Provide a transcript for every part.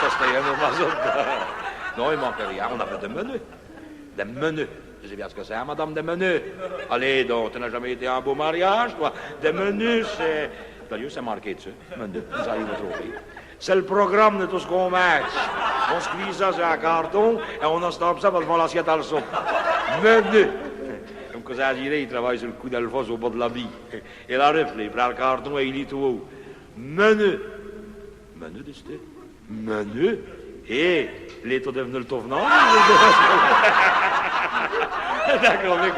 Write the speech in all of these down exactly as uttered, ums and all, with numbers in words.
Ça, c'èsteut on mazot. Non, i manqueut rén. On aveut dès mènus. Dès mènus. Vos savèz bén ç' qui c'èst, madame, dès mènus ? Alèz don, ti n'as jamés été à on bau mariâdje, toi ? Dès mènus, c'èst... D'ayeûrs, c'èst marqué d'ssus. Mènus, vos-alez trover. C'èst l' programe di tout ç' qu'on mindje. On scrît ça su on carton èt on-èstampe ça pa-d'vant l'assiète à l' soupe. Mènus. Come qwè ça dîreut, i travaye su l' coûp dèl fosse au bôrd d' l'abîme. Èt là, i rive, i prind l' carton èt i lît tout haut. Mènus. Mènus, dist-i ? Mènus ? Hé, lèz tot div'nu l' tot-v'nant ? D'acôrd, mènus.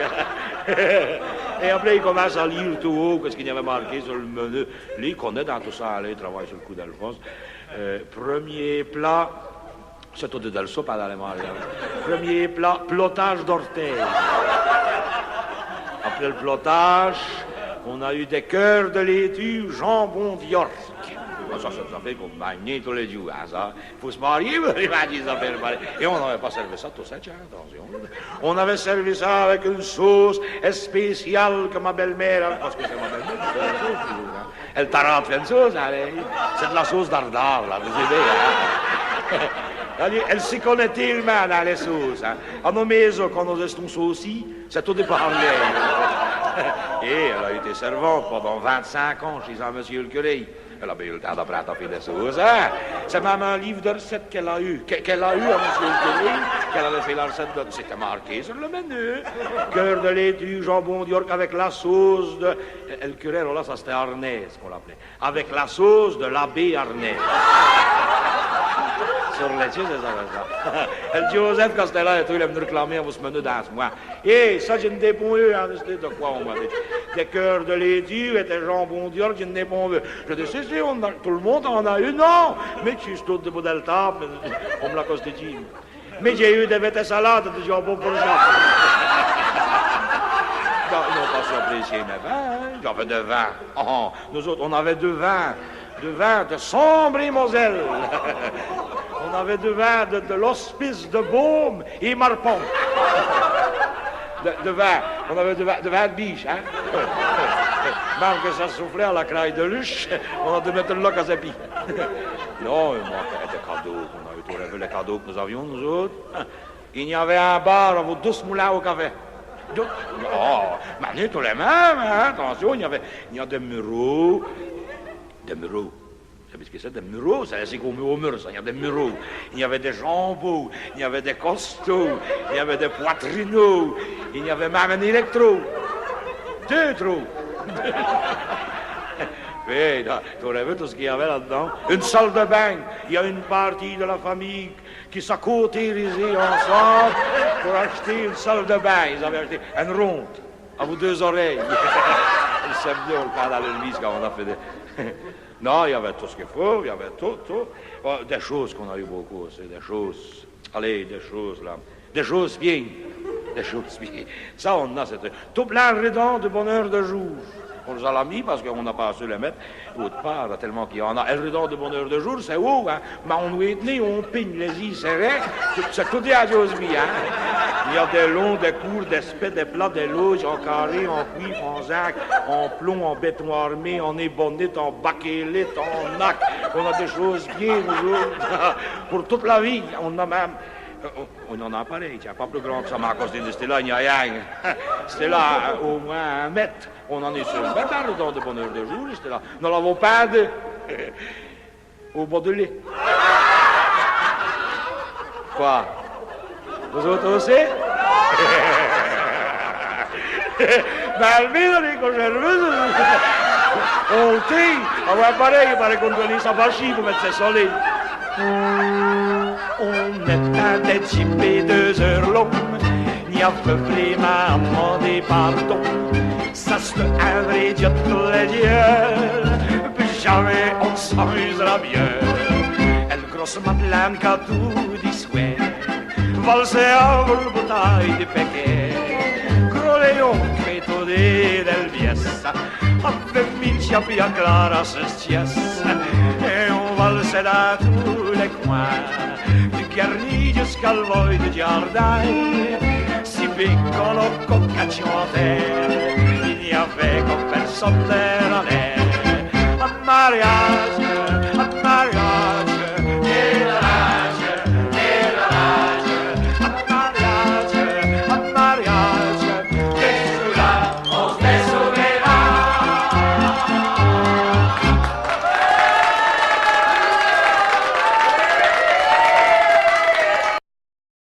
Èt après, i commince à lîre tout haut, qwè ç' qu'i aveut marqué su l' mènus. Li, i conèt dins tout ça, alèz, i travaye su l' coûp dèl fosse. Euh, premier plat, c'èst tot dins l' soupe, in, dins lès mariâdjes. Premier plat, pilotage d'ortie. Après l' pilotage, on a eu des cœurs de laitue, jambon d'York. Bon, ça, c'èst dès-afêres qu'on mindje tous lès djoûs, in, ça. Faut s' marier, vos-alez dîre, dès-afêres parèyes. Èt on n'aveut nén sèrvi ça tout sètch, in, atincion. On aveut sèrvi ça avou one cause spéciale qui m' bèle-mére, in, pace qui c'èst m' bèle-mére qui fét lès causes, in. Èle, tarâde, fét one cause, in, èle. C'èst d' la cause dardâre, là, vos savèz, in. Alèz, èle s'î conèt télemint dins lès causes, in. À no mésons, quand nos-èstons sôcis, c'èst tot dè pârler. Èt èle a été sèrvante pindant vint-cénq ans chèz on mossieû l' curé. Èle a bén yeû l' tins d'apprinde à fé dès causes, in. C'èst min.me on lîve di r'cètes qu'èle a yeû, qu'è-, qu'èle a yeû à mossieû l' curé, qu'èle aveut fét la r'cète di, c'èst marqué su l' mènus. Cœur de laitue, jambon d'York avou la cause di, èt l' curé, là, ça, c'èsteut Arnèse qu'on l'apeut. Avou la cause di l'abbé Arnèse. Sur lès tièsses, ça, ça. Èt l' Joseph, quand c'èsteut là, èt tout, il èst v'nu r'clamer avou s' mènus dins s' mwin. Hé, ça, dji n'è d'é pont yeû, in, dè qwè, on m'a dit. Dès cœurs de laitue èt dès jambons d'York, dji n'è d'é pont yeû. Dji di, si, si, on a, tout l' monde in a yeû, non. Mins dji stu tot d'bôrd dèl tâbe, on m' l'a costé. Mins dj'a yeû dès vêtès salades, dès jambons pour ça. Non, non, pa si apprécier mès vins, in. Dj'aveu dès vins. Oh, oh, nos-ôtes, on aveut dès vins. Dès vins di Sambre èt Mosèle. On aveut dès vins di, di l'hospice di Baume èt Marpont. Dès, dès vins, on aveut dès vins, dès vins d' biche, in. Min.me qui ça soufleut à l' crèye di l'uch, on a d'vu mète l' loque à sès pîds. Non, mins, dès cadôs, on a yeû, vos savèz, lès cadôs qui nos-avions, nos-ôtes. I gn-aveut on bar avou doze moulins au cafè. Doze, oh, mins non, tot l' min.me, in, atincion, i gn-aveut, i gn-a dès murôs, dès murôs. Vos savèz ç' qui c'èst, dès murôs ? C'èst, c'èst come on mur, ça, i gn-a dès murôs. I gn-aveut dès jambôs, i gn-aveut dès costôs, i gn-aveut dès pwatrinôs, i gn-aveut min.me on-élèctro. Deûs, trwès. Oyi, là, vos savèz tout ç' qu'i gn-aveut là-d'dins. One sale di bin. I gn-a one pârtîye di la famîye qui s'a cautêrisé ensembe pour ach'ter one sale di bin. Is aveut ach'té one ronde avou deûs-orèyes. Èt c'èst bén, on l' pâle à l'èglîse quand on a fét dès... Non, i gn-aveut tout ç' qu'i faut, i gn-aveut tout, tout. Oh, dès causes qu'on a yeû bossou, c'èst dès causes. Alèz, dès causes, là. Dès causes bén. Dès causes bén. Ça, on a, c'èst tot plin ridant di bonheur di joûr. On lès-a mis pace qu'on n'a pa su lès mète ôte pârt, tèlemint qu'i gn-a. Èt l' ridant di bonheur di joûr, c'èst wôt, in. Mins on wêt nén, on pigne, lès-îs sèrés, c'èst, c'èst tot dès causes bén, in. I gn-a dès longs, dès coûrts, dès spèts, dès plats, dès lôdjes, en caré, en cûve, en zinc, en plomb, en bèton armé, en ébonite, en bakélite, en acre. On a dès causes bén, on, pour toute la vîye, on a min.me, euh, on, on-z-a on aparèy, tiens, pa pus grand qu' ça, mins à costé di ç'-ti-là, i gn-a rin. Ç'-ti-là, euh, au mwins on mète. On-z-a on seû. Bén, bén, ridant di bonheur di joûr, ç'-ti-là. Nos l'avons pindou au bôrd di l' lét. Qwè ? Vos-ôtes ossi ? Bén, alèz, vos-alez costé, on-z-a on trin. Ah oyi, parèy, i parèt qu'on dwèt lèyî ça bachî pou mète sès solés. On-z-èsteut dès djipés deûs-eûres longues, gn-aveut vrémint à d'mander pardon. Ça c'èst on vré djeu d' plêzîr, pus jamés on s'amûz'ra mieûs. Èl grosse Mad'lène qu'a toudi swin, valsèt avou l' boutèye di Pèkène. Gros Léon fét toudi dèl bièsse, avou Mitcha pus Clara sès tièsses. Èt on valsèt dins tous lès cwins, du guèrnî jusqu'à l' vôye du djârdin. Si bén qu'on-z-a co catchî on trin, i gn-aveut co pèrsone dins l'alin. On mariâdje